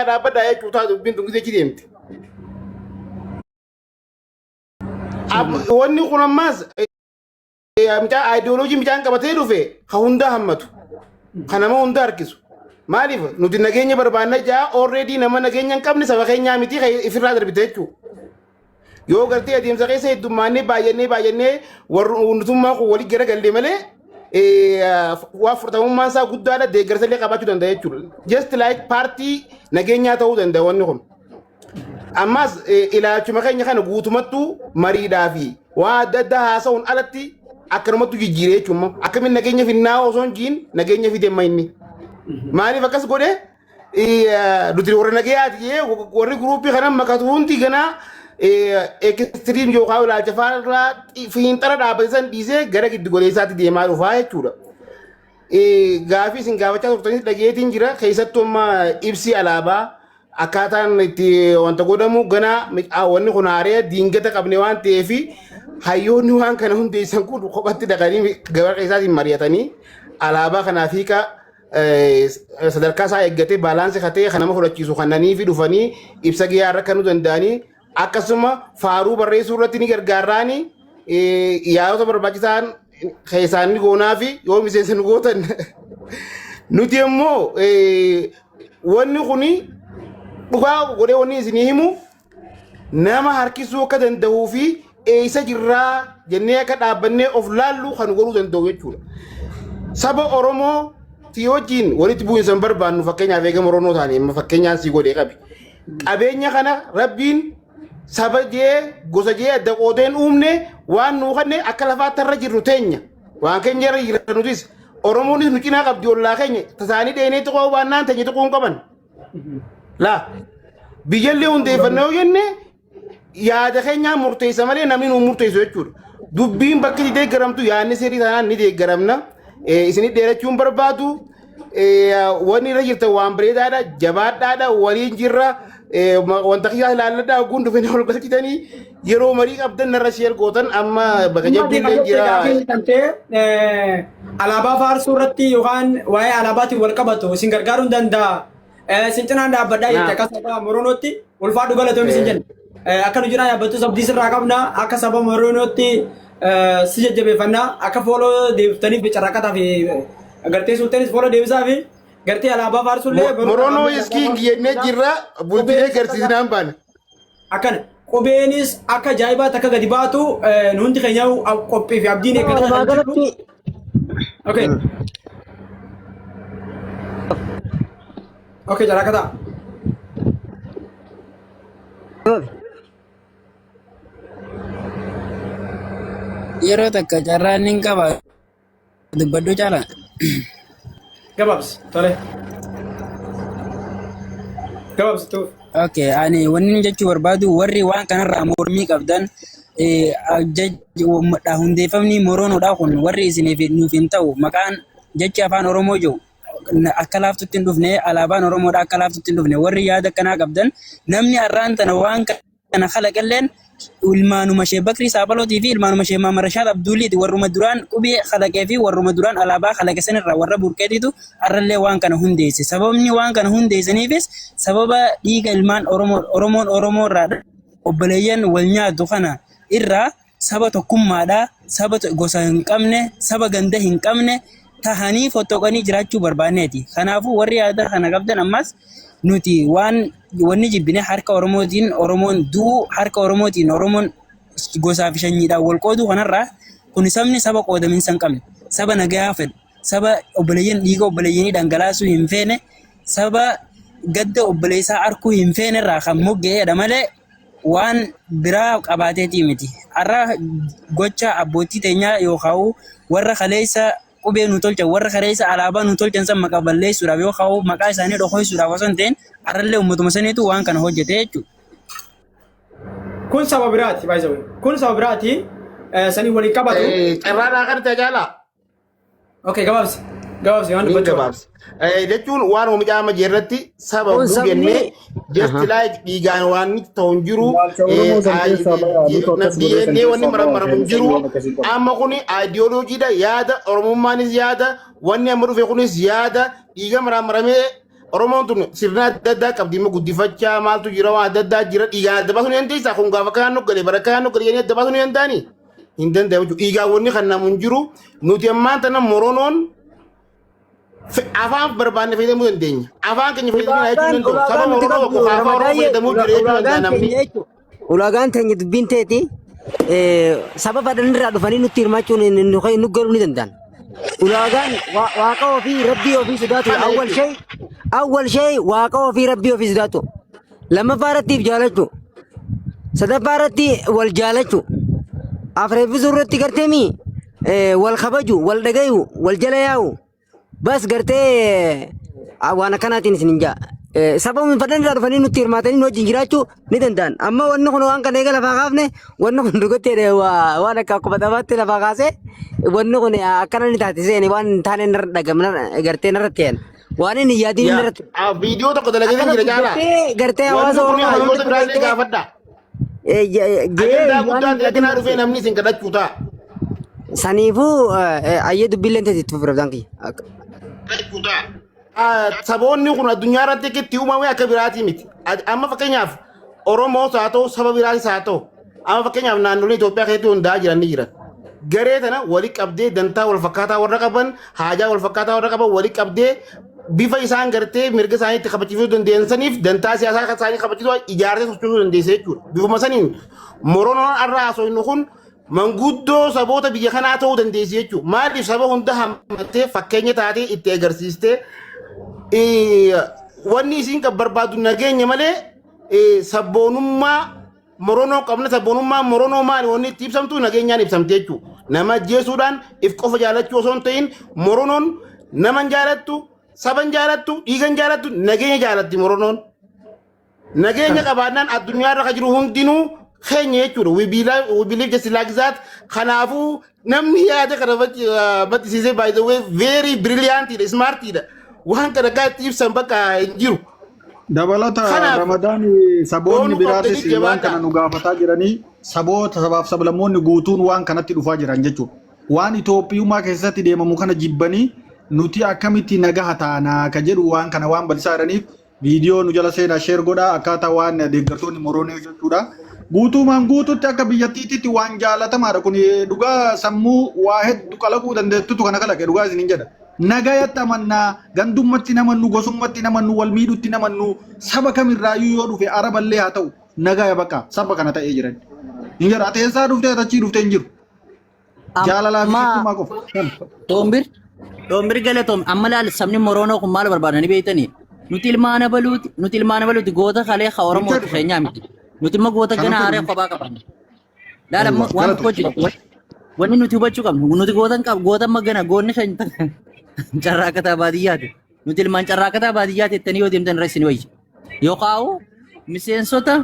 Dhaabbadhaa jechuu ta'a dubbiin tun gisee deemte. Wanni kun ammaas mucaa ayidiyooloojii mucaan qabatee dhufe ka hunda hammatu ka nama hunda harkisu. Maaliif nuti nageenya barbaanna jaa already nama nageenya hin qabne saba keenyaa miti kan ifirraa darbite jechuudha. Yoo gartee adeemsa keessa heddummaannee baay'annee baay'annee warri kun walii garagalle malee waa fudhatamummaan isaa guddaadha deeggarsa illee qabaachuu danda'a jechuudha. Just like paartii nageenyaa ta'uu danda'a wanni kun. Ammas ilaalchuma keenya kana guutumattuu mariidhaa fi waa adda addaa haasa'uun alatti akkanumattu jijjiiree jechuudha. Akkamiin nageenya finnaa osoo hin jiin nageenya fide amma inni. Maaliif akkas godhe? Nuti warra nagayaati jee warri guruuppii kana makatu hundi ganaa ekistiriim yookaan ilaalcha faarraa fiinxara dhaabbate san dhiisee gara giddu galeessaatti deemaa dhufaa jechuudha. Gaafii isin gaafachaa turtanis dhageetiin jira keessattuu amma ibsi alaabaa akkaataan itti wanta godhamu ganaa wanni kun haaree diingata qabne waan ta'eef hayyoonni waan kana hundeessan kun kophatti dhaqanii gabaa keessaatiin mari'atanii alaabaa kanaaf hiika sadarkaa isaa eeggatee baalaansii katee kan nama fudhachiisu kannanii fi dhufanii ibsa gahaa irra kennuu danda'anii akkasuma faaruu barreessuu irratti ni gargaarraanii yaadota barbaachisaan keessaan ni goonaa fi yoo miseensa nu gootan nuti immoo wanni kuni dhugaa godhee wanni isinii himu nama harkisuu akka danda'uu fi eessa jirraa jennee akka dhaabbannee of laallu kan godhuu danda'u jechuudha. Saba Oromoo fi wajjin walitti bu'iinsa hin barbaannu fakkeenyaaf eegama Oromoo taane amma fakkeenyaan sii godhee qabi. Qabeenya kana rabbiin saba jee gosa jee adda qoodeen uumne waan nuu kanne akka lafaatti irra jirru teenya. Waan keenya irra jira nutis Oromoonis nu cinaa qabdi ollaa keenya tasaanii dheenee tuquu baannaan teenya tuquu hin qaban. Laa biyyallee hundeeffanne yoo jenne yaada keenyaa murteessa malee namni nu murteessu jechuudha. Dubbiin bakki itti deeggaramtu yaadni sirrii taanaan ni deeggaramna. Isinit dheerachuun barbaadu. Wanni irra jirtan waan bareedaadha jabaadhaadha waliin jirra. Wanta kiyyaa ilaalladhaa ogguun dhufanii ol galchitanii yeroo marii qabdan narra sheer gootan amma bakka jabduullee jira. Alaabaa faarsuu irratti yookaan waa'ee alaabaatiin wal qabatu isin gargaaruu hin danda'a. Isin cinaan dhaabbadhaa jette akka saba Moronootti ulfaadhu galatoomi isin jenna. Akka nu cinaa dhaabbattus abdii sirraa qabna akka saba Moronootti si jajjabeeffannaa akka fooloo deebiftaniif carraaqataa fi gartee sulteenis fooloo deebisaa fi gartee alaabaa faarsullee Moronoo iskiin jennee jirra bultinee garsiisnaan baana. Akkana qubeenis akka ajaa'ibaatti akka gadi baatu nu hundi keenya qophii fi abdiin eeggataa Walumaa kan jirru. galatti Okay. Okay, jara akka ta'a. Yeroo takka carraan nin qaba dubbadhu caala. Gabaabsi. Tole. Gabaabsi tuuf. Okay, ani wanni inni jechuu barbaadu warri waan kanarraa mormii qabdan hundeeffamni moronoodha kun warri isiniif nuuf hin ta'u maqaan jechi afaan Oromoo jiru akka laaftutti hin dhufne alaabaan Oromoodha akka laaftutti hin dhufne warri yaada akkanaa qabdan namni har'aan tana waan kana kalaqelleen ilmaanuma Sheek Bakrii Saaphalootii fi ilmaanuma Sheek Mahammad Rashaad Abduuliiti warruma duraan qubee kalaqee fi warruma duraan alaabaa kalaqe sanirraa warra burqeetitu har'allee waan kana hundeesse. Sababni waan kana hundeessaniifis sababa dhiiga ilmaan Oromoo Oromoon Oromoo irraa obboleeyyan wal nyaatu kana irraa saba tokkummaadha, saba gosa hin qabne, saba ganda hin qabne tahanii fottoqanii jiraachuu barbaanneeti. Kanaafuu warri yaada kana qabdan ammas nuti waan wanni jibbine harka Oromootiin Oromoon du'uu harka Oromootiin Oromoon gosaa fi shanyiidhaan wal qooduu kanarraa kun sabni saba qoodaminsa hin qabne, saba nagayaa fedhu, saba obboleeyyan dhiiga obboleeyyanii dhangalaasuu hin feene, saba gadda obboleessaa arkuu hin feenerraa kan mogga'eedha malee waan biraa qabaateetii miti. Har'a gocha abbootii teenyaa yookaan warra kaleessa qubee nu tolchan warra kaleessa alaabaa nu tolchan san maqaa balleessuudhaaf yookaan maqaa isaanii dhokoysuudhaaf osoo hin ta'in har'allee uummatuma saniitu waan kana hojjete jechuudha. Kun saba biraati by the way. Kun saba biraati. Sanii waliin qabatu. Carraadhaa kan tajaajila. Okay, gabaabsi. Gabaabsi waan Niin dubbachuu. gabaabsa. Jechuun waan oomisha amma jirratti saba Kun guu sabni jennee just like dhiigaan waan inni ta'u hin jiru. Ilaalcha Oromoo san keessaa bayaa nutu akkas godhee san DNA wanni keessaa bayaa maramaramu hin kan jiru. waan akkasii qabu. Amma kuni ideoloojiidha yaada Oromummaanis yaada wanni amma dhufe kunis yaada dhiiga maramaramee Oromoon tun sirna adda addaa qabdi immoo guddifachaa maaltu jira, waan adda addaa jira. Dhiigaan adda baasuu ni dandeessaa? Kun gaafa kanaan nu gale, bara kanaan nu gale jedhanii adda baasuu ni danda'anii? Hin danda'amu jechuudha. Dhiigaan wanni kan namu hin jiru. Nuti ammaan tana Moronoon afaan barbaanne fayyadamuu dandeenya. Afaan keenya fayyadamuu jechuu Ulaagaan danda'u. Saba ulaagaan nuti Moronoo qabdu tokko afaan Oromoo Ramadaayyee fayyadamuu jira jechuu danda'a ulaagaan namni. teenya jechuudha. Ulaagaan teenya dubbiin teeti saba fadhan irraa dhufanii nutti hirmaachuun nu galuu ni danda'an. Ulaagaan waaqa ofii rabbii ofii sodaatu Kana awwal jechuudha. shay awwal shay waaqa ofii rabbii ofii sodaatu. Lammaffaa irratti if jaalachuu. Sadaffaa irratti wal jaalachuu. Afreeffisuu irratti garteemi wal kabaju, wal dhagayu, wal jala yaa'u. Bas gartee waan akkanaatiin isin hin ja'a. Sababni fadhan irraa dhufanii nutti hirmaatanii nu wajjin jiraachuu ni danda'an. Amma wanni kun waan kana eega lafaa kaafne, wanni kun dhugattee waan akka akkuma taphaatti lafaa kaasee wanni kun akkana ni taate seeni waan hin taane narra dhagam gartee narratti ta'an. Waan inni hin yaadiin Yaa narratti. viidiyoo tokko dalagee Akkana jira caalaa. guddattee gartee Wanni hawaasa kun Oromoo hayyoota hunda biraallee gartee gaafadha. gahee Ajandaa waan guddaan hin yaadiin dalaginaa dhufee narratti. namni isin kadhachuu ta'a. Saniifuu ayyee dubbiillee ta'e itti fufi kiyya. Saboonni kun addunyaa irratti akka itti uumame akka biraatii miti. Amma fakkeenyaaf Oromoos haa ta'u, saba biraatis haa ta'u, amma fakkeenyaaf naannoleen Itoophiyaa keessatti hundaa'aa jiran ni jiran. Garee tana wali qabdee, dantaa wal fakkaataa warra qaban, haajaa wal fakkaataa warra qaban wali qabdee, bifa isaan gartee mirga isaanii itti kabachiisuu danda'an saniif dantaa siyaasaa isaanii kabachiisuu ijaartee sochoosuu dandeessa jechuudha. Bifuma saniin Moronoon har'a haasofnu kun manguddoo saboota biyya kanaa ta'uu dandeessi jechuudha. Maaliif? Saba hunda hammattee, fakkeenya taatee itti agarsiistee, wanni isiin kan barbaadu nageenya malee sabboonummaa Moronoo qabna. Sabboonummaa Moronoo maali? Wanni itti ibsamtu nageenyaan ibsamte jechuudha. Nama ajjeesuudhaan if qofa jaalachuu osoo hin ta'in, Moronoon nama hin jaalattu, saba hin jaalattu, dhiiga hin jaalattu, nageenya jaalatti Moronoon. Nageenya qabaannaan addunyaa irra kan jiru hundinuu keenya jechuudha. We believe just like that. Kanaafuu namni yaada kana maddisiisee, by the way, very brilliant dha, smart dha. Waan kana akka itti ibsan bakka hin jiru. Dabalata Kanaaf Ramadaan saboonni boonuu biraatis qabdanii waan jabaadha. kana nu gaafataa jiranii, saboota sabaaf sablammoonni guutuun waan kanatti dhufaa jiran jechuudha. Waan Itoophiyummaa keessatti deemamu kana jibbanii, nuti akkamitti nagaha taanaa ka jedhu waan kana waan bal'isaa jiraniif, viidiyoo nu jala seenaa share godhaa, akkaataa waan deeggartoonni moroonii jechuudha. Guutumaan guututti akka biyyattiitti waan jaalatamaadha kun. Dhugaa sammuu waa hedduu kalaquu dandeettutu kana kalaqe, dhugaa isiniin jedha. Nagayatti amannaa, gandummatti namannu, gosummatti namannu, wal miidhutti namannu, saba kamirraayyuu yoo dhufe, araballee haa ta'u, nagaya bakka saba kana ta'ee jiran. Hin jedhu, ati eessaa dhuftee, ati achii dhuftee hin jiru. Jaalalaa fi Amma tokkummaa qofa. Kana. Toombir Toombir galatoom. Amma laal, sabni Moroonoo kun maal barbaadani beektanii? Nuti ilmaan abaluuti, nuti ilmaan abaluuti, goota kalee ka Hin Oromooti fedhu. keenyaa miti. Nuti immoo goota Kanan gana fedhu. haaree kophaa qabna. Laal, amma Aywa waan galatoom. tokko jira. Wanni nuti hubachuu qabnu, nuti goota hin qabnu, goota amma gana goonni keenya carraaqataa baadiyyaati. Nuti ilmaan carraaqataa baadiyyaati jettanii yoo deemtan irra isin wayya. Yookaan miseensota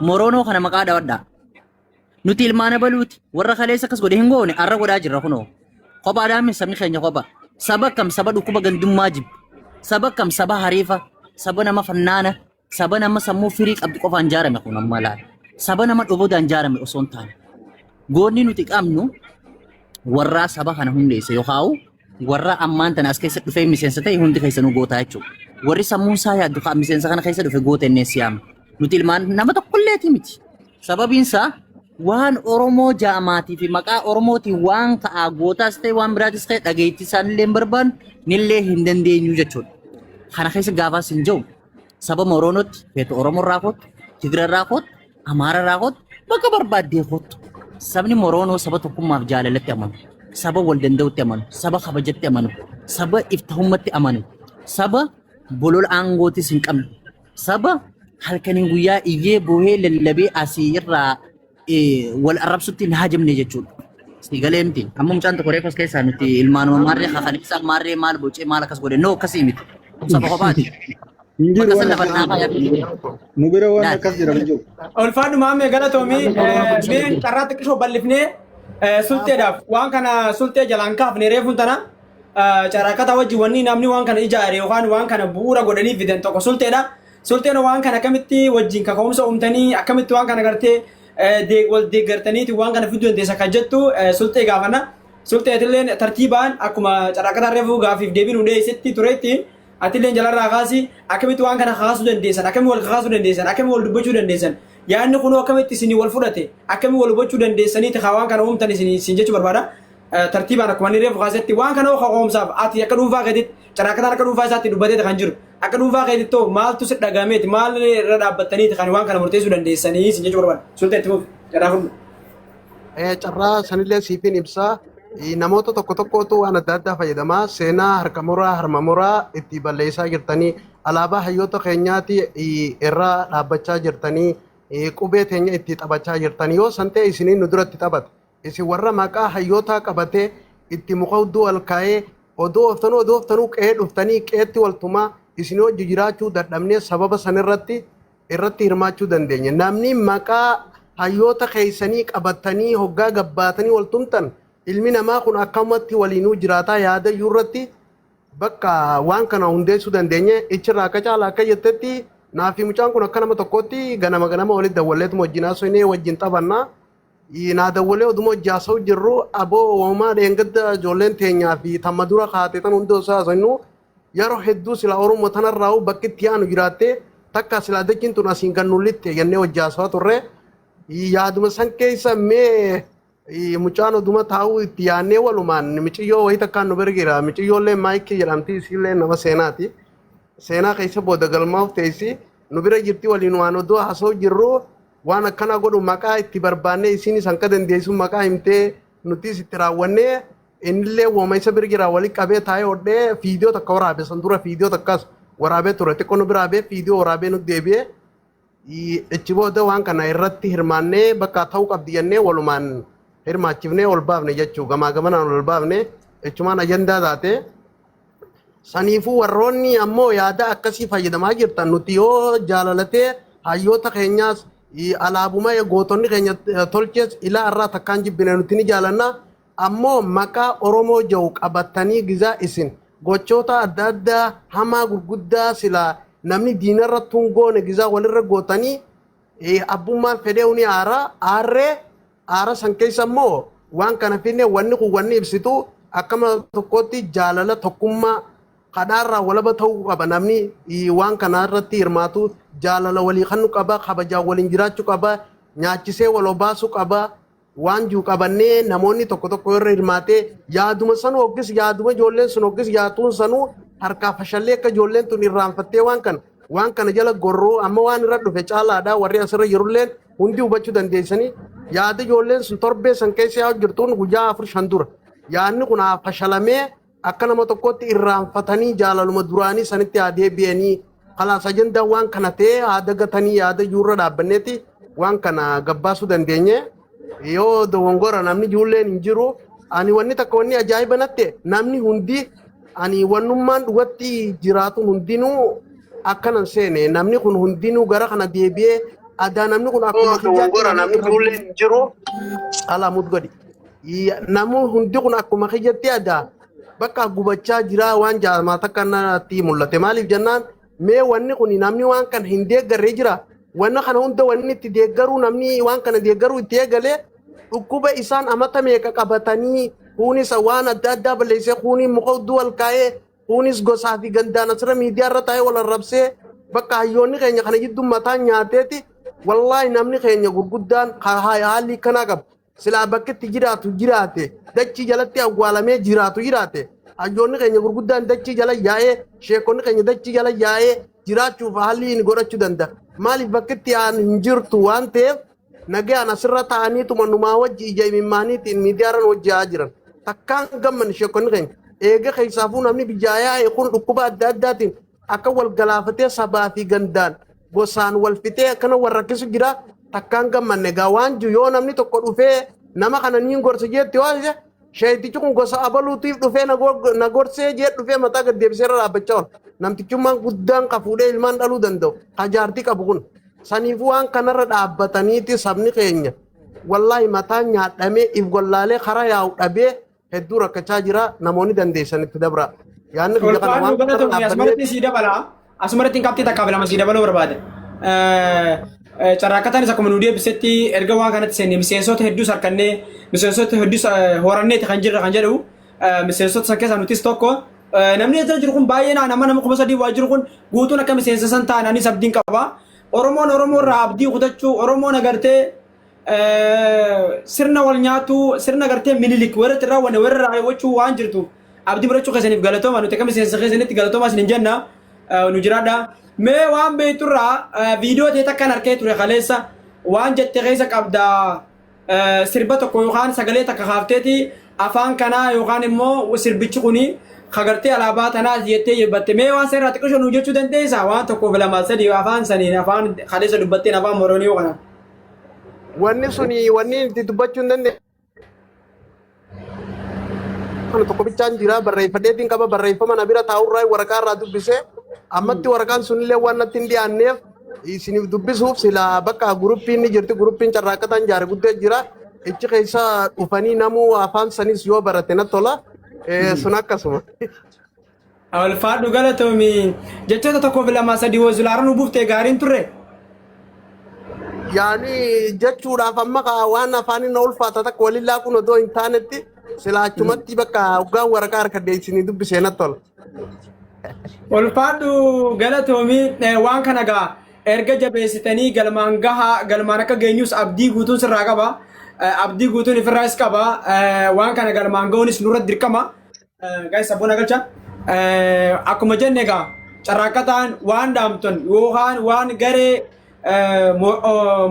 Moroonoo kana maqaa dhawadhaa. Nuti ilmaan abaluuti. Warra kaleessa akkas godhe hin goone, arra godhaa jirra kunoo. Kophaadhaan miti, sabni keenya kopha. Saba kam? Saba dhukkuba gandummaa jibbu. Saba kam? Saba hariifa. Saba nama fannaana. Saba nama sammuu firii qabdu qofaan ijaarame kun amma laala. Saba nama dhobodaan ijaarame osoo hin taane. Goonni nuti qabnu warraa saba kana hundeesse yookaan warra ammaan tana as keessa dhufee miseensa ta'e hundi keessanuu gootaa jechuudha. Warri sammuun isaa yaaddu kan miseensa kana keessa dhufe goota innee siyaama. Nuti ilmaan nama tokkolleeti miti. Sababiin isaa waan Oromoo jaamaatii fi maqaa Oromootiin waan ka'aa gootaas ta'e waan biraatis ta'e dhageettii isaanillee hin barbaannu, nillee hin dandeenyu jechuudha. Kana keessa gaafaas hin jiru saba Moroonootti feetu, Oromoo irraa kootu, Tigira irraa kootu, Amaara irraa kootu, bakka barbaaddee kootu. Sabni Moroonoo saba tokkummaaf jaalalatti amanu, saba wal danda'utti amanu, saba kabajatti amanu, saba iftahummaatti amanu, saba bolola aangootis hin qabne, saba halkaniin guyyaa iyyee boohee lallabee asii irraa wal arrabsutti hin haajamne jechuudha. Si galee miti. Amma mucaan tokko reefu as keessaa nuti ilmaanuma maarree kakanisaa maarree maal bocee maal akkas godhe, no, akkasii miti. Saba kophaati. Hin jiru Bakka waan san lafa akkas dhaabaa jedhamu hin yaabbii. jiru. Nu bira waan Laal. akkas jedhamu hin jiru. Ulfaadhu maammee, galatoomii. Mee carraa xiqqishoo bal'ifnee sulxeedhaaf waan kana sulxee jalaan kaafne reefuun tana carraaqataa wajjin wanni namni waan kana ijaare yookaan waan kana bu'uura godhanii fidan tokko sulxeedha. Sulxeen waan kana akkamitti wajjin kaka'umsa uumtanii, akkamitti waan kana gartee wal deeggartaniiti waan kana fiduu dandeessa kan jettu sulxee gaafanna. Sulxeetilleen tartiibaan akkuma carraaqataa reefuu gaafiif deebii nu dhiyeessetti turetti. Atilleen jalarraa kaasi. Akkamitti waan kana kaasuu dandeessan? Akkamitti wal kakaasuu dandeessan? Akkamitti wal dubbachuu dandeessan? Yaadni kunoo akkamitti isinii wal fudhate? Akkamitti wal hubachuu dandeessaniiti haa waan kana uumtan isin isin jechuu barbaada. Tartiibaan akkuma inni reefu kaasetti waan kana kaka'umsaaf ati akka dhuunfaa keetitti Carraaqataan akka dhuunfaa isaatti dubbateeti kan jiru. Akka dhuunfaa keetitti hoo maaltu si dhagahameeti? Maal irra dhaabbattaniiti kan waan kana murteessuu dandeessanii isin jechuu barbaada. Sulta itti fufi. Carraa fudhu. Carraa sanillee siifin ibsaa. Namoota tokko tokkotu waan adda addaa fayyadamaa seenaa harka muraa harma muraa itti balleessaa jirtanii, alaabaa hayyoota keenyaati irra dhaabbachaa jirtanii, qubee teenya itti taphachaa jirtanii. Yoo san ta'e isiniin nu duratti taphate. Isin warra maqaa hayyootaa qabatee itti muka hudduu ol kaa'ee odoo ooftanuu odoo ooftanuu qe'ee dhuftanii qe'eetti wal tumaa isin wajji jiraachuu dadhabnee sababa sanirratti irratti hirmaachuu dandeenye. Namni maqaa hayyoota keessanii qabatanii hoggaa gabbaatanii wal tumtan ilmi namaa kun akkamatti waliinuu jiraataa yaadayyuu irratti bakka waan kana hundeessuu dandeenye. Ichirraa akka caala akka jettetti naafi mucaan kun akka nama tokkootti ganama ganama walitti dawwalleetuma wajjin haasofnee wajjin taphannaa. Naa dawwalee oduma hojii haasa'u jirru, aboo uumamaa dheengadda ijoolleen teenyaa fi tamma dura kaate tan hundi osoo haasofnu yeroo hedduu sila Oromoo tanarraa bakki itti aanu jiraatte takka sila dachiin tun asiin kan nullitte jennee hojii haasa'aa turre. Yaaduma san keessa mee mucaan oduma taa'uu itti yaannee walumaan miciyyoo wayii takkaan nu bira jira. Miciyyoollee Maayikii jedhamti, isiillee nama seenaati. Seenaa keessa booda galmaa'uuf teessi nu bira jirti. Waliin waan oduu haasa'u jirru waan akkana godhu maqaa itti barbaannee isiinis hanqa dandeessu maqaa himtee nutis itti raawwannee innillee wooma isa bira jira walitti qabee taa'ee hodhee fiidiyoo takka waraabe. San dura fiidiyoo takkas waraabee ture, xiqqoo nu biraa bee fiidiyoo waraabee nu deebi'ee. Ichi booda waan kana irratti hirmaannee bakka ta'uu qabdi jennee walumaan hirmaachifnee ol baafne jechuu, gamaa gamanaan ol baafne, ichumaan ajandaa taate. Saniifuu warroonni ammoo yaada akkasii fayyadamaa jirtan, nuti yoo jaalalatee hayyoota keenyaas alaabuma gootonni keenya tolches ilaa irraa takkaan jibbine, nuti ni jaalanna. Ammoo maqaa Oromoo jiru qabatanii gizaa isin gochoota adda addaa hamaa gurguddaa silaa namni diinarra tungoone gizaa walirra gootanii, abbummaan fedhee ni aara aarree aara san keessa immoo waan kana finne. Wanni kun wanni ibsitu akkama tokkotti jaalala tokkummaa kadhaarraa walaba ta'uu qaba. Namni waan kana irratti hirmaatu jaalala walii kannu qaba, kabajaan waliin jiraachuu qaba, nyaachisee wal obaasuu qaba. Waan jiru qabannee namoonni tokko tokko irra hirmaatee yaaduma sanuu hoggis yaaduma ijoolleen sun hoggis yaatuun sanuu harkaa fashallee akka ijoolleen tun irraanfattee waan kana jala gorroo amma waan irra dhufe caalaadha. Warri asirra jirulleen hundi hubachuu dandeessanii yaada ijoolleen sun torbee san keessa yaa'u jirtuun guyyaa 4 5 dura yaadni kun haa fashalamee akka nama tokkotti irraanfatanii jaalaluma duraanii sanitti haa deebi'anii, kalaas ajandaa waan kana ta'ee haa dagatanii yaada juurra dhaabbanneeti waan kana gabbaasuu dandeenye. Yoo dogongora namni ijoolleen hin jiru. Ani wanni takka wanni ajaa'iba natte, namni hundi ani wannummaan dhugatti jiraatu hundinuu akkanan seene namni kun hundinuu gara kana deebi'ee adaa namni kun akkuma Dogongora namni ijoolleen hin jiru. Caalaa godhi. Namni hundi kun akkuma kiyyatti adaa bakka gubachaa jira waan jaamaa takka natti mul'ate. Maaliif jennaan, mee wanni kun namni waan kana hin deeggarree jira. Wanna kana hunda wanni itti deeggaruu, namni waan kana deeggaruu itti eegalee dhukkuba isaan amata meeqa qabatanii, kunis waan adda addaa balleessee, kunis muka hudduu wal kaa'ee, kunis gosaa fi gandaan asirra miidiyaa irra taa'ee wal arrabsee, bakka hayyoonni keenya kana jidduu mataan nyaateeti. Wallaahi namni keenya gurguddaan haalli kanaa qaba. Silaa bakki itti jiraatu jiraate dachii jalatti awwaalamee jiraatu jiraate, hayyoonni keenya gurguddaan dachii jala yaa'ee, sheekonni keenya dachii jala yaa'ee jiraachuuf haalli inni godhachuu danda'a. Maaliif bakki itti aan hin jirtu waan ta'eef nagaan asirra taa'aniituma numaa wajji ija imimmaaniitiin miidiyaarran hojjaa jiran. Takkaan gamman sheekonni keenya. Eega keessaafuu namni biyyaa yaa'e kun dhukkuba adda addaatiin akka wal galaafatee sabaa fi gandaan gosaan wal fixee akkana wal rakkisu jira, takkaan gammanne. Egaa waan jiru yoo namni tokko dhufee nama kana niin gorsa jeetti yoo ta'e, sheetichi kun gosa abaluutiif dhufee na gorsee jee dhufee mataa gad deebisee irra dhaabbachaa oola. Namtichummaan guddaan ka fuudhee ilmaan dhaluu danda'u ka jaartii qabu kun saniifuu waan kanarra dhaabbataniiti sabni keenya wallaahi mataan nyaadhamee if gollaalee karaa yaa'u dhabee hedduu rakkachaa jira. Namoonni dandeessan itti dabra. Yaadni kiyya kana Ulfaannu waan kanarra galatoomii dhaabbannee asumarratti sii dabala. Asumarratti qabxii takkaaf lama sii dabaluu barbaade. Carraaqqataanis akkuma nu deebisetti erga waan kanatti seenne miseensota hedduus harkannee miseensota hedduus horanneeti kan jirra kan jedhu, miseensota san keessaa nutis tokko. Namni as jala jiru kun baay'ee nama 3000 waa jiru kun guutuun akka miseensa san ta'an anis abdiin qaba. Oromoon Oromoo irraa abdii kutachuu, Oromoon agartee sirna wal nyaatuu, sirna agartee Minilik warra itti raawwanne warra raawwachuu waan jirtu abdii murachuu keessaniif galatooma. Nuti akka miseensa keessanitti galatooma isin hin jenna, nu jiraadha. Mee waan beekturraa viidiyoo ta'e takkaan harkee ture kaleessa waan jette keessa qabda, sirba tokko yookaan sagalee takka kaafteeti afaan kanaa yookaan immoo sirbichi kuni kagartee alaabaa tanaa jettee jebbatte. Mee waan seerraa xiqqishoo nu jechuu dandeessaa? Waan tokkoof lama sadii afaan saniin, afaan kaleessa dubbatteen, afaan moroonii kana. Wanni suni wanni itti dubbachuu hin dandeenye kana tokko bichaan jira, barreeffadheetiin qaba. Barreeffama na bira taa'urraa waraqaa irraa dubbise. Ammatti waraqaan sunillee waan natti hin dhiyaanneef isiniif dubbisuuf sila bakka guruppiin ni jirti, guruppiin carraaqataan jaare guddee jira, ichi keessa dhufanii namuu afaan sanis yoo barate na tola. Sun akkasuma. Ulfaadhu, galatoomi. Jechoota tokkoof lama sadii wazulaara nu buuftee gaariin turre. Yaani jechuudhaaf amma waan afaan inni ulfaata takka waliin laaquun odoo hin taanetti sila achumatti bakka hoggaan waraqaa harka isinii dubbisee natti tola. Ulfaadhu, galatoomi. Waan kana gaa erga jabeessitanii galmaan gahaa, galmaan akka geenyus abdii guutuun sirraa qaba. Abdii guutuun ifirraas qaba. Waan kana galmaan gahuunis nurra dirqama. Guys, sabboona galcha. Akkuma jenne egaa carraaqqataan waan dhaamtan yookaan waan garee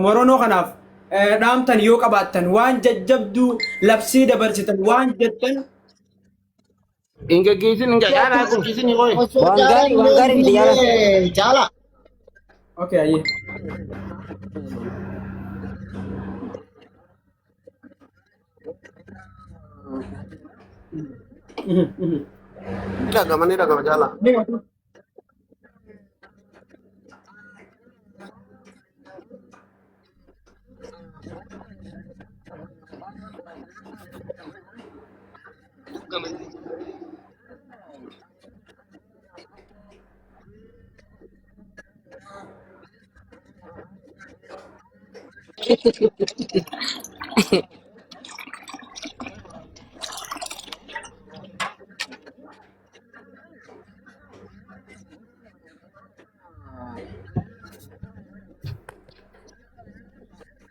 moronoo kanaaf dhaamtan yoo qabaattan, waan jajjabduu labsii dabarsitan waan jettan. Hin geggeessin, hin caalaa qulqulleessin qoy. Osoo Waan caalaan gaarii, waan gaarii miti yaala. illee caala. Okay, ayyee. Ni dhagama, ni dhagama jaala.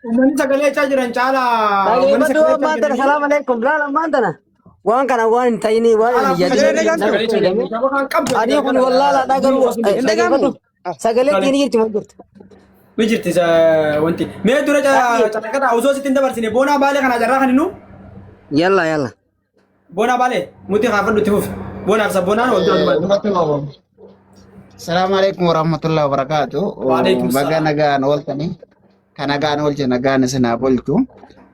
Uummanni sagalee jechaa jiran caalaa. Uummanni Dhaggeeffadhu sagalee jechaa ammaan tana jiranii. salaam alaikum laal ammaan tana waan kana waan hin ta'ini waan Caalaa hin yaadin sagalee jechaa jiranii. Saba kan qabdu Ani kun wallaalaadha garuu Hin dhagahamu? dhaggeeffadhu sagalee keenya jirti moo jirtu? Ni jirti wanti. Mee dura carraaqataa osoo sitti hin dabarsine boonaa baalee kana carraa kan innu Yalla yalla. Boonaa baalee muti kaafadhu itti fufi. Boonaaf sabboonaan wal dura dubbatu. Salaamu alaikum warahmatullahi wabarakatuh. Waalaikum Baga salaam. nagaan ooltanii. Kan nagaan oolche nagaan isin haa bulchu.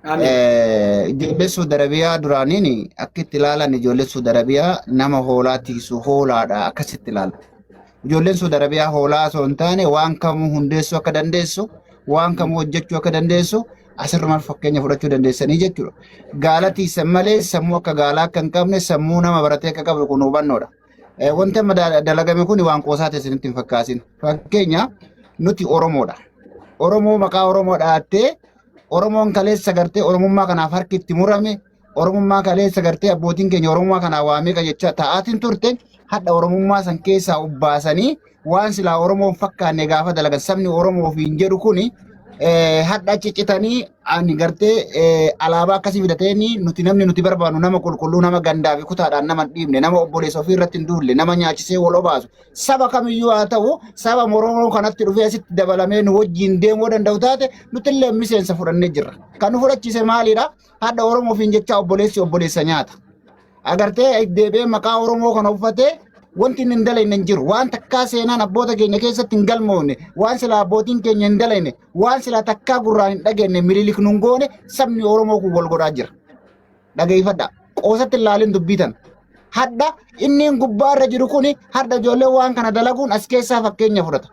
Amiin. Ijoollee Suudi Arabiyaa duraaniin akka itti ilaalan, ijoollee Suudi Arabiyaa nama hoolaa tiisu hoolaadha akkasitti ilaalu. Ijoolleen Suudi Arabiyaa hoolaa osoo hin taane waan kamuu hundeessuu akka dandeessu, waan kamuu hojjechuu akka dandeessu asirrumaan fakkeenya fudhachuu dandeessanii jechuudha. Gaala tiisan malee sammuu akka gaalaa akka hin qabne, sammuu nama baratee akka qabu kun hubannoodha. Wanti amma dalagame kun waan qoosaa ta'e isinitti hin fakkaasin. Fakkeenya nuti Oromoodha. Oromoo maqaa Oromoo dhaattee, Oromoon kaleessa gartee Oromummaa kanaaf harki itti murame, Oromummaa kaleessa gartee abbootiin keenya Oromummaa kanaa waa meeqa jecha ta'aatiin turte, hadha Oromummaa san keessaa ubbaasanii waan silaa Oromoon fakkaanne gaafa dalagan, sabni Oromoo ofiin jedhu kuni hadha achi citanii ani gartee alaabaa akkasii fidateeni nuti namni nuti barbaannu nama qulqulluu, nama gandaa fi kutaadhaan nama hin dhiibne, nama obboleessa ofii irratti hin duulle, nama nyaachisee wal obaasu, saba kamiyyuu haa ta'u, saba Oromoo kanatti dhufee asitti dabalamee nu wajjin deemuu danda'u taate nuti illee miseensa fudhannee jirra. Kan nu fudhachiise maalidha? Hadha Oromoo ofiin jecha obboleessi obboleessa nyaata. Agartee deebi'ee maqaa Oromoo kana uffatee wanti inni hin dalagne hin jiru. Waan takkaa seenaan abboota keenya keessatti hin galmoofne, waan silaa abbootiin keenya hin dalagne, waan silaa takkaa gurraan hin dhageenye Mililik nun goone sabni Oromoo kun wal godhaa jira. Dhageeffadha. Qoosatti hin laalin dubbii tana. Hadha inni gubbaa irra jiru kuni hadha ijoollee waan kana dalaguun as keessaa fakkeenya fudhata.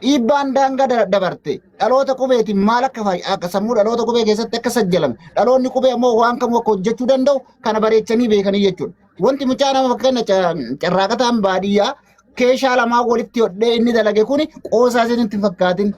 Dhiibbaan daangaa dabarte dhaloota qubeetiin maal akka sammuu dhaloota qubee keessatti akka sajjalame, dhaloonni qubee ammoo waan kamuu akka hojjechuu danda'u kana bareechanii beekanii jechuudha. Wanti mucaa nama fakkeenya carraaqataan baadiyyaa keeshaa lamaa walitti hodhee inni dalage kuni qoosaa isinitti hin fakkaatin.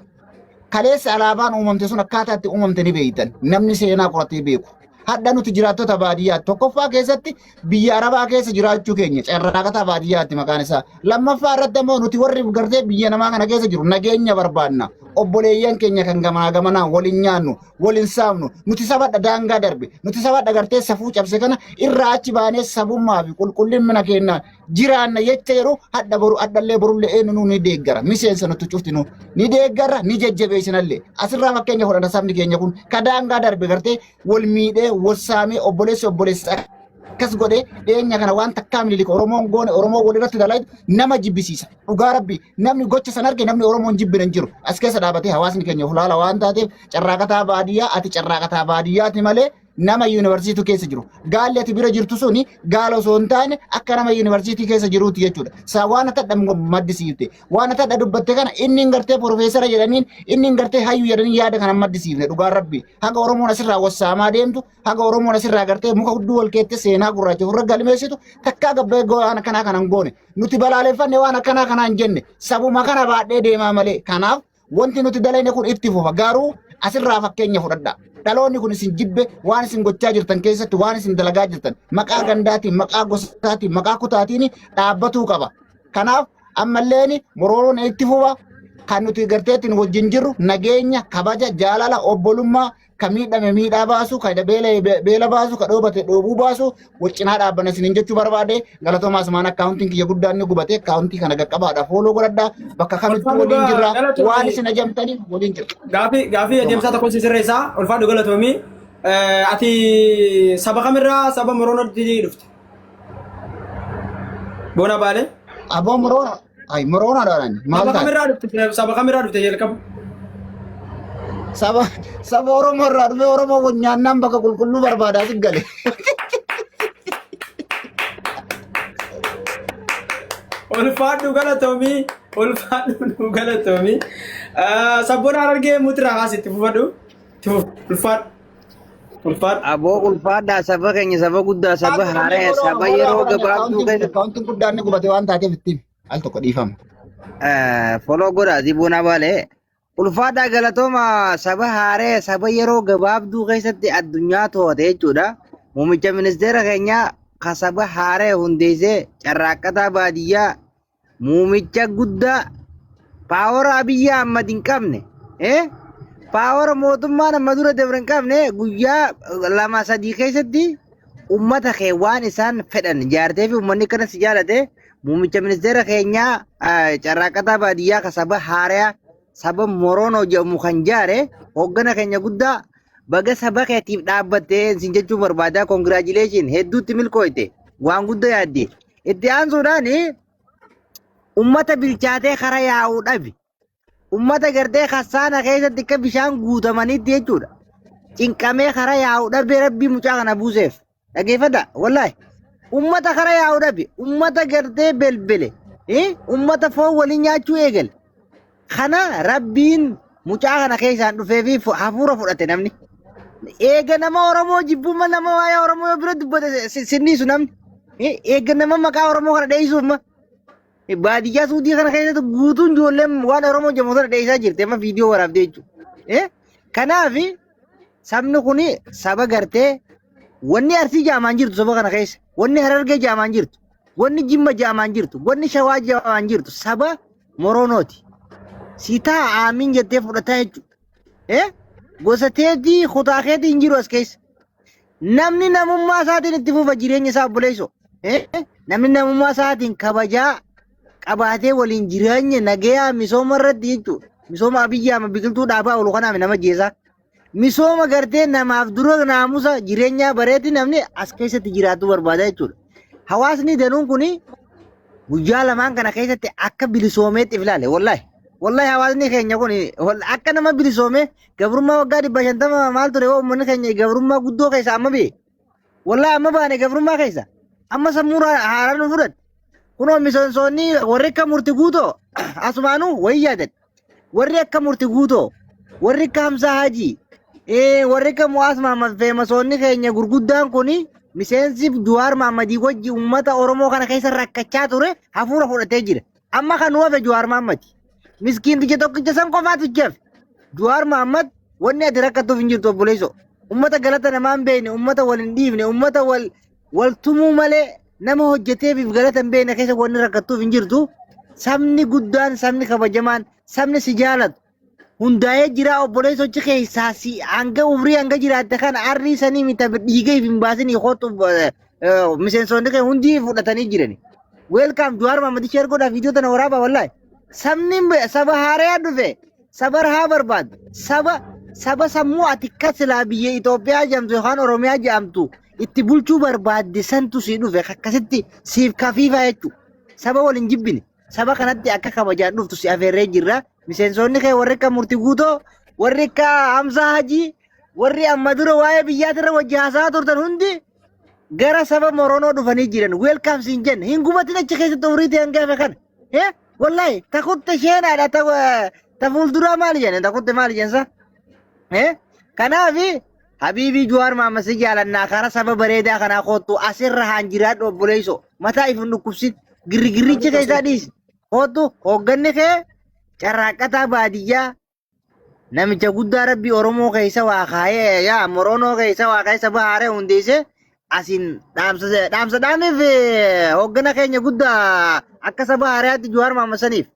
Kaleessa alaabaan uumamte sun akkaataa itti uumamte ni beektan. Namni seenaa qoratee beeku. Hadha nuti jiraattota baadiyyaa tokkoffaa keessatti biyya Arabaa keessa jiraachuu keenya carraaqataa baadiyyaatti maqaan isaa. Lammaffaa irratti ammoo nuti warri gartee biyya namaa kana keessa jiru nageenya barbaanna. Obboleeyyan keenya kan gamaa gamanaan waliin nyaannu, waliin saamnu, nuti sabadha daangaa darbe, nuti sabadha gartee safuu cabse kana irraa achi baanee sabummaa fi qulqullina keenya jiraanna jecha yeroo hadha boru hadhallee borullee eenyu ni deeggara. Miseensa nuti cuftinu ni deeggara, ni jajjabeessinallee. Asirraa fakkeenya fudhata sabni keenya kun ka daangaa darbe gartee wal miidhee wal saamee obboleessi obboleessa akkas godhee dhiyeenya kana waan takkaa Minilik Oromoon goone Oromoo walirratti dalagdu nama jibbisiisa. Dhugaa Rabbi namni gocha san arge namni Oromoon jibbina hin jiru. As keessa dhaabatee hawaasni keenya hulaala waan taateef carraaqataa baadiyyaa ati carraaqataa baadiyyaati malee nama yuunivarsiitii keessa jiru. Gaalli ati bira jirtu suni gaala osoo hin taane akka nama yuunivarsiitii keessa jiruuti jechuudha. Saa waan ati adda maddisiifte waan ati adda dubbatte kana inni hin gartee porofeesara jedhaniin inni hin gartee hayyuu jedhaniin yaada kana maddisiifne dhugaan Rabbi. Haga Oromoon asirraa wassaamaa deemtu haga Oromoon asirraa gartee muka hudduu wal keette seenaa gurraacha ofirra galmeessitu takkaa gabbee waan akkanaa kana hin goone. Nuti balaaleffanne waan akkanaa kana hin jenne sabuma kana baadhee deemaa malee. Kanaaf wanti nuti dalayne kun itti fufa. Garuu asirraa fakkeenya fudhadhaa. Dhaloonni kun isin jibbe waan isin gochaa jirtan keessatti waan isin dalagaa jirtan maqaa gandaatiin, maqaa gosaatiin, maqaa kutaatiin dhaabbatuu qaba. Kanaaf ammalleen morooroon itti fufa. Kan nuti garteettiin wajjin jirru nageenya, kabaja, jaalala, obbolummaa kan miidhame miidhaa baasu, kan beela beela baasu, kan dhoobate dhoobuu baasu, wal cinaa dhaabbanna isiniin jechuu barbaade. Galatoomaa asumaan akkaawuntiin kiyya guddaan ni gubate. Akkaawuntii kana qaqqabaadha. Follow godhadhaa. Bakka kamittuu Ulfaadhu waliin jirra. Waan galatoomii. isin ajamtaniif waliin jirra. Gaafii adeemsaa tokko si sirreessaa. Ulfaadhu galatoomii. Ati saba kamirraa saba Moroonootti dhufte? Boona Baalee? Aboo moroona. Ay moroona dhaan maal Saba taate? kamirraa dhufte? Saba kamirraa dhufte jalqaba? Saba Oromoo irraa dhufe Oromoo kun nyaannaan bakka qulqulluu barbaadaa si gale. Ulfaadhu galatoomii. Ulfaadhu nu galatoomii. Sabboon Harargee mutirraa kaasi itti fufadhu. Itti fufu. Ulfaadhu. Ulfaadhu. Aboo ulfaadhaa saba keenya saba guddaa saba haaraa saba yeroo gabaabduu keessatti Akkaawuntiin guddaan ni gubate waan taateef ittiin al tokko dhiifama. Follow godhaa Dibuuna Baalee. Ulfaadhaa galatooma saba haaraa saba yeroo gabaabduu keessatti addunyaa to'ate jechuudha. Muummicha ministeera keenyaa ka saba haaraa hundeessee carraaqqataa baadiyyaa muumicha guddaa power Abiyyi Ahmad hin qabne power mootummaan amma dura dabre hin qabne guyyaa 2-3 keessatti ummata kee waan isaan fedhan jaartee fi uummanni akkana si jaalate muummicha ministeera keenyaa carraaqqataa baadiyyaa ka saba haaraa saba Moroonoo jedhamu kan jaare hooggana keenya guddaa baga saba keetiif dhaabbattee sin jechuu barbaada. Congratulation, hedduutti milkooyte, waan guddaa yaadde. Itti aansuudhaan ummata bilchaatee kara yaa'uu dhabi. Ummata gartee kassaana keessatti akka bishaan guutamanitti jechuudha. Cinqamee kara yaa'uu dhabee rabbii mucaa kana buuseef. Dhageeffadha wallaahi. Ummata kara yaa'uu dhabe. Ummata gartee belbele. Ummata foon waliin nyaachuu eegale. Kana rabbiin mucaa kana keessaan dhufee fi hafuura fudhate namni. Eega nama Oromoo jibbumma nama waa'ee Oromoo yoo bira dubbate sinniisu namni. Eega nama maqaa Oromoo kana dheessuuf ma. Baadiyyaa Suudii kana keessatti guutuun ijoolleen waan Oromoo jedhamu sana dheessaa jirti amma viidiyoo waraabdee jechuudha. Kanaaf sabni kun saba gartee wanni Arsii jaamaan jirtu saba kana keessa, wanni Harargee jaamaan jirtu, wanni Jimma jaamaan jirtu, wanni Shawaa jaamaan jirtu saba Moroonooti. Si taa aamiin jettee fudhataa jechuudha. Gosa teetii kutaa keetii hin jiru as keessa. Namni namummaa isaatiin itti fufa jireenya isaa obboleessoo. Namni namummaa isaatiin kabajaa qabaatee waliin jireenya nagayaa misooma irratti jechuudha. Misooma Abiyyi Ahmad biqiltuu dhaabaa oolu kanaaf nama jeesaa. Misooma gartee namaaf dura naamusa jireenyaa bareetti namni as keessatti jiraatu barbaada jechuudha. Hawaasni danuun kuni guyyaa lamaan kana keessatti akka bilisoomeetti if ilaale wallahi. Wallahi hawaasni keenya kun akka nama bilisoomee gabrummaa waggaa 550 maal ture hoo uummanni keenya gabrummaa guddoo keessa amma ba'e. Wallahi amma baane gabrummaa keessa. Amma sammuu haaraa nu fudhatte. Kunoo misoomsoonni warri akka murti guutoo asumaanuu wayii yaadan. Warri akka murti guutoo, warri akka Hamsaa Hajii, warri akka Mu'aas Mahammad feemasoonni keenya gurguddaan kun miseensi Juwaar Mahammadii wajji uummata Oromoo kana keessa rakkachaa ture hafuura fudhatee jira. Amma kan nu hafe Juwaar Mahammadi. Miskiinticha tokkicha san qofaatu itti hafe. Juwaar Mahammad wanni ati rakkattuuf hin jirtu obboleessoo. Ummata galata namaa hin beekne, ummata wal hin dhiifne, ummata wal wal tumuu malee nama hojjeteefiif galata hin beekne keessa wanni rakkattuuf hin jirtu. Sabni guddaan, sabni kabajamaan, sabni si jaalatu hundaa'ee jira. Obboleessa, hojii keessaa si hanga umrii hanga jiraatte kana arrii sanii mita dhiiga hin baasinii kootu, miseensonni kee hundi fudhatanii jirani. Welcome Jawaar Mahammad, share godhaa, viidiyoo tana waraabaa. Wallaahi sabni saba haarayaa dhufe, saba rahaa barbaadu, saba sammuu ati akka silaa biyya Itoophiyaa jedhamtu yookaan Oromiyaa jedhamtu itti bulchuu barbaadde santu si dhufe, akkasitti siif kafiifaa jechuudha. Saba wal hin jibbine, saba kanatti akka kabajaan dhuftu si afeerree jirra. Miseensonni kee warri akka Murtii Guutoo, warri akka Hamzaa Hajii, warri amma dura waa'ee biyyaatirra wajji haasa'aa turtan hundi gara saba Moronoo dhufanii jiran. Welcome siin jenne. Hin gubatin achi keessatti umrii ta'e hanga hafe kana. Eh? Wallahi takutte sheenaadha, ta fuulduraa maali jenne, takutte maali jensa? Eh? Kanaafi Habiibii Jawaar Mahammad, si jaalannaa, karaa saba bareedaa kanaa kootu, asirra haan jiraadhu. Obboleessoo, mataa if hin dhukkubsin, girrigirricha keessaa dhiisi. Kootu, hoogganni kee carraaqqataa baadiyyaa, namicha guddaa rabbii Oromoo keessa waa kaayee, yaa Moronoo keessa waa kaayee, saba haaree hundeesse asiin dhaamsa dhaamiif hooggana keenya guddaa akka saba haaraatti Jawaar Mahammad saniif.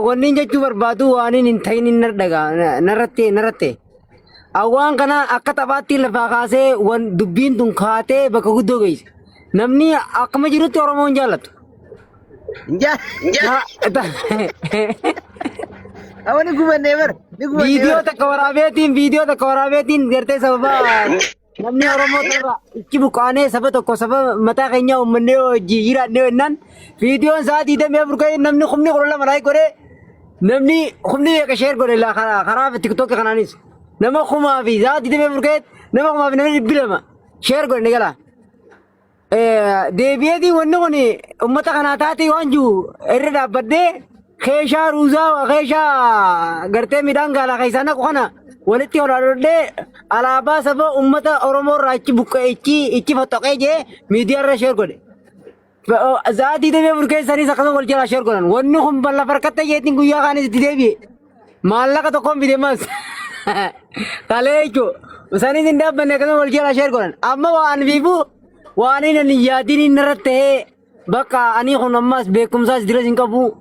Wanni jechuu barbaadu waan hin ta'in hin dhagaa narratti. Awwaan kana akka taphaatti lafaa kaasee wan dubbiin tun kaatee bakka guddoo geesse. Namni akkuma jirutti Oromoon jaallatu. Awwa, ni gubannee bara. Ni gubannee Viidiyoo bara. takka waraabeetiin gartee sababa namni Oromoo irraa ichi buqqaanee saba tokko, saba mataa keenyaa uummannee hojii jiraannee jennaan, viidiyoon sa'aa 24 ka'ee namni 12,000 like godhee, namni kumni meeqa share godhe karaa TikTok kanaanis nama kumaa fi sa'aa 24 ka'ee nama kumaa fi namni 200 share godhe ni gala. Deebi'eetii wanni kun uummata kanaa taate waan jiru irra dhaabbadhee keeshaa ruuzaa, keeshaa gartee midhaan gaalaa keessaa naqu kana walitti holaadhodhee alaabaa saba uummata Oromoo irraa ichi buqqee ichi ichi fottoqee jee miidiyaa irra share godhe. Sa'aa 24 keessanis akkasuma wal jalaa share godhan. Wanni kun bal'a farkatta jeetiin guyyaa kaanis itti deebi'e. Maallaqa tokkoon fide mas. Kalee jechuudha. Isanis hin dhaabbanne, akkasuma wal jalaa share godhan. Amma waan fiifuu waan inni hin yaadin inni irratti ta'ee, bakka ani kun ammas beekumsaas diras hin qabu.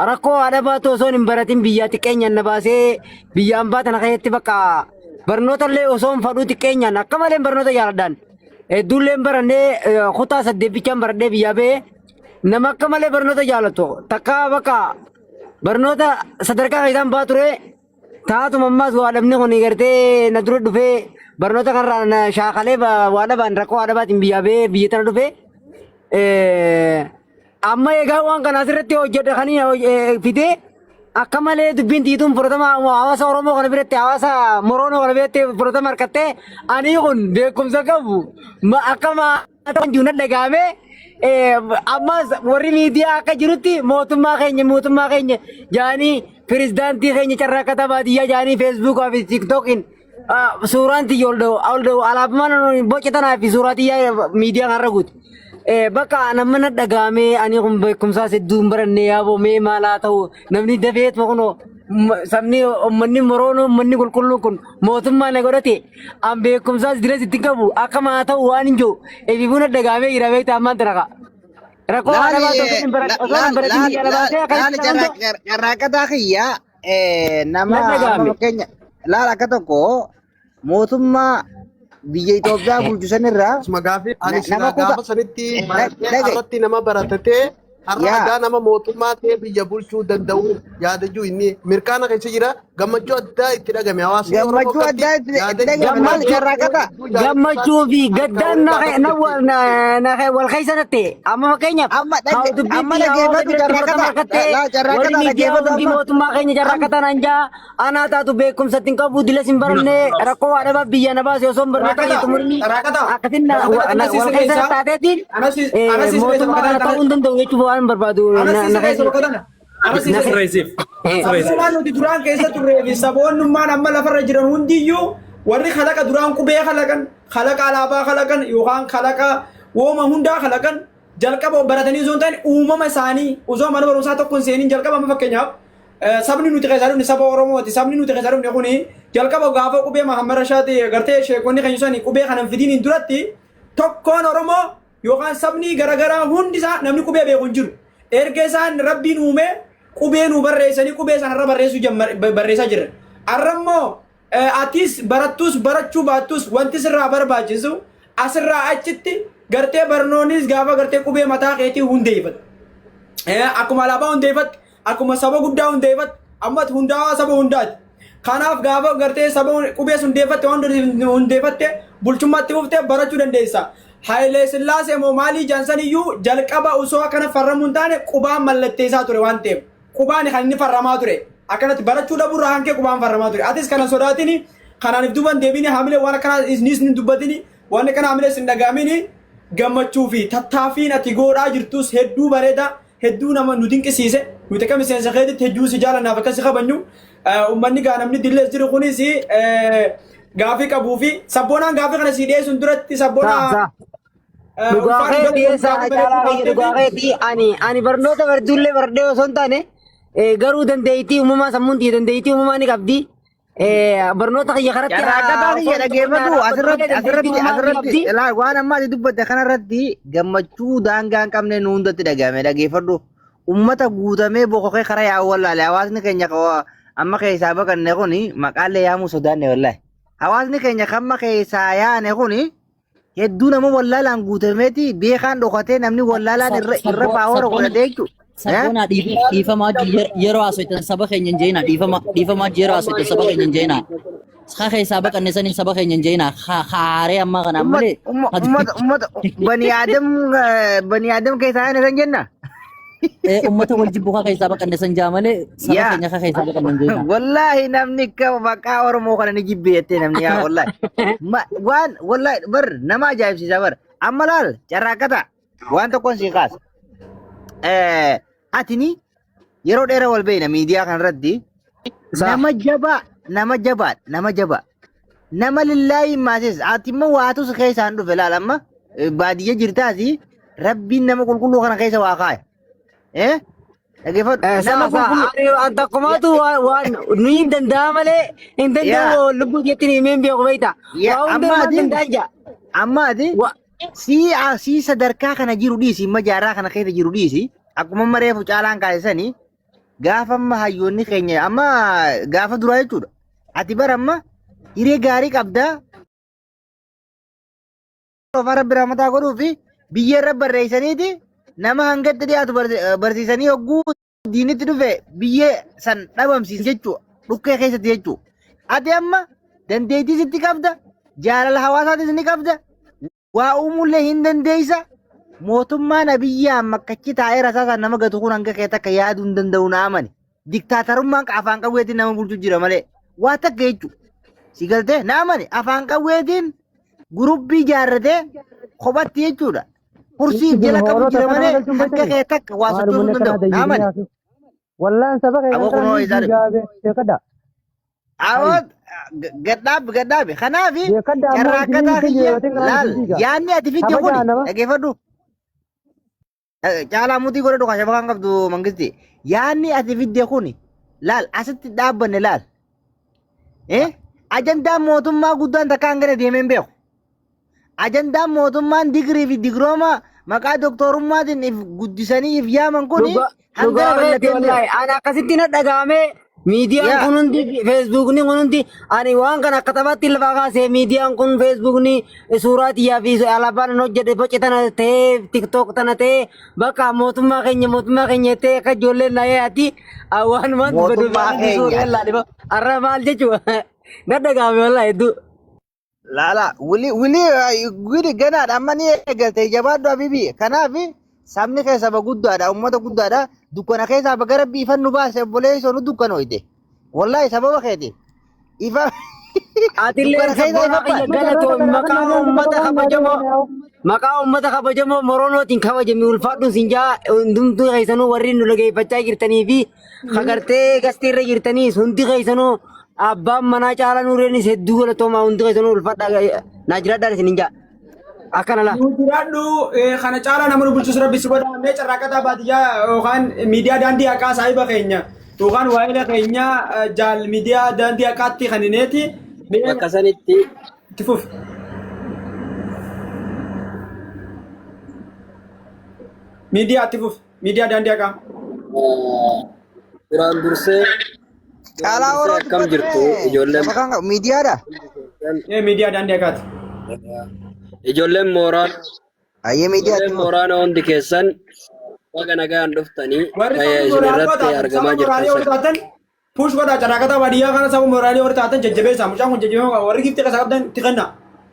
Rakkoo haadha baatu osoo hin baratin biyyaa xiqqeenyaan na baasee biyya ambaa tana keessatti bakka barnoota illee osoo hin fadhuu xiqqeenyaan akka malee barnoota jaaladhaan. Hedduullee hin barannee, kutaa saddeettichaan baradhee biyyaa ba'ee, nama akka malee barnoota jaalatu takka bakka barnoota sadarkaa keessaan baa ture. Taatuma ammas waa dhabni kun gartee na dura dhufee barnoota kanarraa na shaakalee waa dhabaan rakkoo waa dhabaatiin biyyaa ba'ee biyya tana dhufee. Amma egaa waan kana asirratti hojjedha kan fidee akka malee dubbiin tiituun fudhatama hawaasa Oromoo kana biratti, hawaasa Moroonoo kana biratti fudhatama harkattee, ani kun beekumsa qabu akka maataan jiru na dhagaame. Ammas warri miidiyaa akka jirutti mootummaa keenya jaanii, pirezidaantii keenya carraa akka baadiyyaa jaanii, Facebookaa fi TikTokiin suuraan tiyya ol dha'u ol dha'u, alaabaan boca tanaa fi suuraa tiyyaa miidiyaa kanarra guute. Bakka nama na dhagaame, ani kun beekumsaas hedduu hin baranne, yaaboo mee maal haa ta'u, namni dafeetuma kunoo sabni uummanni Moroonoo, uummanni qulqulluun kun mootummaa na godhate, an beekumsaas diras itti qabu, akkam haa ta'u waan hin jiru eebiifuu na dhagaamee jira, beektaa ammaan tana ka'a. Rakkoo haadha baatu osoo hin barat osoo hin baratin biyya ala baasee akka Laali, itti ta'an carraaqataa kiyya nama na amma dhagaame. fakkeenya laala akka tokko mootummaa biyya Itoophiyaa bulchu sanirraa Asuma gaafii ani nama silaa kuta gaafa sanitti baratee dhagaye har'atti nama baratatee har'a yaa ragaa nama mootummaa ta'ee biyya bulchuu danda'u yaadajuu inni mirkaana keessa jira, gammachuu addaa itti dhagame hawaasni Oromoo gammachuu akkatti addaa itti yaada dhagame maal gammachuu carraaqataa hedduu jaalachuu Gammachuu fi isaatti harka gaddaan wal na gaafate. na wal keessa natte. Amma fakkeenyaaf Amma haa dhage dubbiin amma tiyya hawaasa dhageeffadhu biratti fudhatama carraaqataa harkattee laa warri carraaqataa miidiyaa dhageeffadhu hundi amma mootummaa keenya amma carraaqataan hanjaa anaa taatu beekumsa ittiin qabu dilas hin baranne, rakkoo waa dhabaa biyya na baase osoo hin barnoota Raaqata, xumurinii raaqata, akkasin raaqata, wal anas keessa sirreessa, taateetiin anas sirreessa mootummaa bakka kana tana, ta'uu hin danda'u jechuuf waan hin barbaadu anas na sirreessa keessa bakka tana, anas na sirreessa. Sirreessiif. Sirreessiif. Sabboonummaan nuti duraan keessa turree fi saboonnummaan amma lafarra jiran hundiyyuu warri kalaqa duraan qubee kalaqan, kalaqa alaabaa kalaqan yookaan kalaqa wooma hundaa kalaqan jalqaba baratanii osoo hin taane uumama isaanii osoo mana barumsaa tokko hin seeniin jalqaba. Amma fakkeenyaaf Sabni nuti keessaa dhufne saba Oromooti. Sabni nuti keessaa dhufne kuni jalqaba gaafa qubee Mahammad Rashaati gartee sheekonni keenya sani qubee kana hin fidiin duratti tokkoon Oromoo yookaan sabni garaagaraa hundi isaa namni qubee beeku hin jiru. Erga isaan Rabbiin uumee qubee nu barreessanii qubee sanarra barreessuu barreessaa jirra. Har'a immoo atis barattus barachuu baattus wanti sirraa barbaachisu asirraa achitti gartee barnoonnis gaafa gartee qubee mataa keetii hundeeffatu. Akkuma alaabaa hundeeffatte, akkuma saba guddaa hundeeffatte, amma hundaa'aa saba hundaati. Kanaaf gaafa gartee saba qubee hundeeffatte waan hundeeffatte bulchummaatti fuftee barachuu dandeessa. Hayilee Sillaasee moo maalii jaansan iyyuu jalqaba osoo akkana farramuu hin taane qubaan mallatteessaa ture waan ta'eef. Qubaan kan inni farramaa ture. Akkanatti barachuu dhabuurraa hankee qubaan farramaa ture. Atis kana sodaatini kanaaniif duuban deebini haamilee waan akkanaa isniis hin dubbatini waan akkana haamilee sin dhagaamini gammachuu fi tattaaffiin ati godhaa jirtus hedduu bareeda hedduu nama nu dinqisiise nuti akka miseensa keetitti hedduu si jaalannaaf akka si kabajnu uummanni gaa namni dillees jiru kunis gaafii qabuu fi sabboonaan gaafii kana si dhiyeessuun duratti sabboonaa Dhugaa ulfaadhu keetii galatoon eessa gaafii caalaa bareedduu kiyya dhugaa kaaftee fi keetii ani barnoota barduullee bardee osoo hin taane garuu dandeettii uumamaa sammuun tiyya dandeettii uumamaa ni qabdi. Barnoota kiyya karatti Carraaqqataa osoo kiyya hin ta'in dhaggeeffadhu dhaabbatu asirratti malee dandeettii asirratti uumamaa ni asirratti qabdi. ilaa waan amma ati dubbatte kanarratti gammachuu daangaa hin qabne nu hundatti dhagahame dhaggeeffadhu. Ummata guutamee bokokee karaa yaa'u wallaale hawaasni keenya amma keessaa baqanne kuni maqaallee yaamuu sodaanne wallaahi. Hawaasni keenya kamma keessaa yaane kuni hedduu nama wallaalaan guutameeti beekaan dhokatee namni wallaalaan irra irra paawara godhatee jechuudha. Sabboonaa dhiifama wajjin yeroo haasoftan saba keenya hin jeenaa dhiifama dhiifama wajjin yeroo haasoftan saba keenya hin jeenaa. Ka keessaa baqanne saniin saba keenya hin jeenaa haaree ammaa kanaan malee. Ummata ummata bani aadam bani aadam keessaa yaane san jenna. Ummata wal jibbu ka keessaa baqanne san jaa malee saba Yaa. keenya ka keessaa baqanne hin jeenaa. Wallaahi namni akka maqaa Oromoo kana ni jibbe jettee namni yaa wallaahi. Waan wallaahi bar nama ajaa'ibsiisa bar. Amma laal carraaqqata waan tokkoon sii kaasa. Atini yeroo dheeraa wal beekna miidiyaa kanarratti nama jabaa nama jabaa nama jabaa nama lillaahi maasis ati immoo waatu si keessaan dhufe laal amma baadiyya jirtaasi rabbiin nama qulqulluu kana keessa waa kaaya. Eh? Dhaggeeffadhu. Nama Saa saa qulqulluu. ani takkumaatu waan nuyi hin danda'a malee hin danda'u lubbuu keetti himeen beeku beekta. Yaa Waa hunda amma himaan ati danda'a jaa. amma ati sii sii sadarkaa kana jiru dhiisi amma jaarraa kana keessa jiru dhiisi akkuma amma reefu caalaan kaasisanii gaafa amma hayyoonni keenya amma gaafa duraa jechuudha. Ati bara amma hiree gaarii qabdaa afaan rabbi rahmataa godhuu fi biyya irra barreessaniiti nama hangatti dhiyaatu barsiisanii hogguu diinitti dhufe biyyee san dhabamsiis jechuudha. Dhukkee keessatti jechuudha. Ati amma dandeettii sitti qabda jaalala hawaasaatis ni qabda waa uumuullee hin dandeessa. Mootummaan Abiyyi amma akkachi taa'ee rasaasaan nama gatu kun hanga kee takka yaaduu hin danda'u na amani. Diktaatarummaan afaan qawweetiin nama bulchu jira malee waa takka jechuudha. Si galtee na amani afaan qawweetiin gurubbii ijaarratee kophatti jechuudha. Kursiif jala qabu jira malee hanga kee takka waa sochoosuu hin danda'u na amani. Wallaan saba keenya Aboo kunoo kana isaa dhufe. gaabe beekadha. Aboo gadhaabi gadhaabi. Kanaaf Beekadha ammoo carraaqqataa isin kiyya hin kanaan laal isin diiga. yaadni ati fidde Kabajaa kuni nama. dhaggeeffadhu. Caalaa mutii godhadhu kan shabakaan qabdu mangisti. Yaadni ati fidde kuni laal asitti dhaabbanne laal. Ajandaan mootummaa guddaan takka hangana deemee hin beeku. Ajandaan mootummaan digirii fi digirooma maqaa doktoorummaatiin if guddisanii if yaaman kuni Dhugaa hangana dhugaa keeti bal'atee hin beeku. wallaahi ani akkasitti na dhaga'ame miidiyaan Yaa. kun hundi feesbuukni kun hundi ani waan kana akka taphaatti lafaa kaasee miidiyaan kun feesbuukni suuraa xiyyaa fi alaabaan hin hojjedhe boce tana ta'ee tiktook tana ta'ee bakka mootummaa keenya jettee akka ijoolleen na yaati waan waan dubbatu Mootummaa waan suuraa keenya. ilaali arra maal jechuudha na dhaga'ame wallaahi hedduu. Laala wili wili wili ganaadha amma ni eegalte jabaadhu habibi. Kanaaf sabni kee saba guddaadha uummata guddaadha dukkana keessaa baga rabbi ifan nu baase obboleessoo nu dukkanooyte. Wallaahi sababa keeti. Ifa Atillee dukkana keessaa sabboonaa ifa kiyya baase. galatoomi maqaa uummata kabajamoo maqaa uummata kabajamoo Moronootiin kabajame ulfaadhuun sin jaa hundumtuu keessanuu warri nu dhageeffachaa jirtanii fi kagartee gastii irra jirtaniis hundi keessanuu abbaan manaa caalaa nuureenis hedduu galatoomaa hundi keessanuu ulfaadhaa naa jiraadhaan isin hin jaa akkana laa. Nu jiraadhu kana caalaa nama nu bulchus rabbi si godha mee carraaqataa baadiyyaa yookaan miidiyaa daandii haqaa saahiba keenya. Yookaan waa'ee keenyaa jaal miidiyaa daandii haqaatti kan hineeti. Bakka sanitti itti fufi. Miidiyaa itti fufi. Miidiyaa daandii haqaa. Duraan dursee Caalaa duraan dursee Oroo akkam jirtu dubbatu ijoolleen saba kan qabu miidiyaadha. Miidiyaa daandii haqaati. Ijoolleen mooraan Ayyee miidiyaa ijoolleen itti fufi. mooraana hundi keessan baga nagaan dhuftanii Warri eh, saba isin mooraalii irratti taatan argamaa saba jirtan mooraalii warri taatan push godhaa carraaqataa baadiyyaa kana saba mooraalii warri taatan jajjabeessaa mucaan kun jajjabeeffamuu qaba warri giftii keessa qabdan itti kenna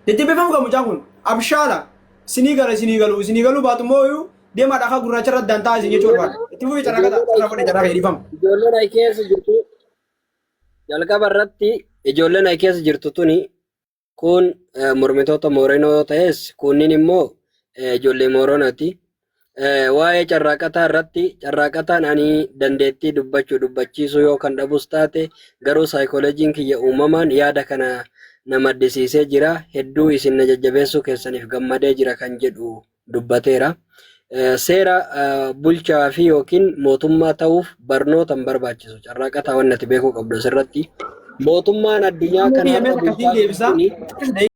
jajjabeeffamuu qaba mucaan kun abshaala isinii gala isinii galu isinii galuu baatu immoo iyyuu deemaa dhakaa gurraacha irra addaan ta'a isin jechuu barbaada itti fufi carraaqataa sirraa fudhe carraa fayyadifama. Ijoolleen ay keessa jirtu jalqaba irratti ijoolleen ay keessa jirtu tuni kun mormitoota Moorenoo ta'es kunniin immoo ijoollee Mooronaati. Waa'ee carraaqataa irratti carraaqataan ani dandeettii dubbachuu dubbachiisuu yoo kan dhabus taate garuu saayikolojiin kiyya uumamaan yaada kana na maddisiisee jira. Hedduu isin na jajjabeessuu keessaniif gammadee jira kan jedhu dubbateera. Seera bulchaa fi yookiin mootummaa ta'uuf barnoota hin barbaachisu. Carraaqataa wanni ati beekuu qabdu asirratti. Mootummaan addunyaa kana Biyya har'a meeshaa bulchaa akkasiin deebisaa. jiru kuni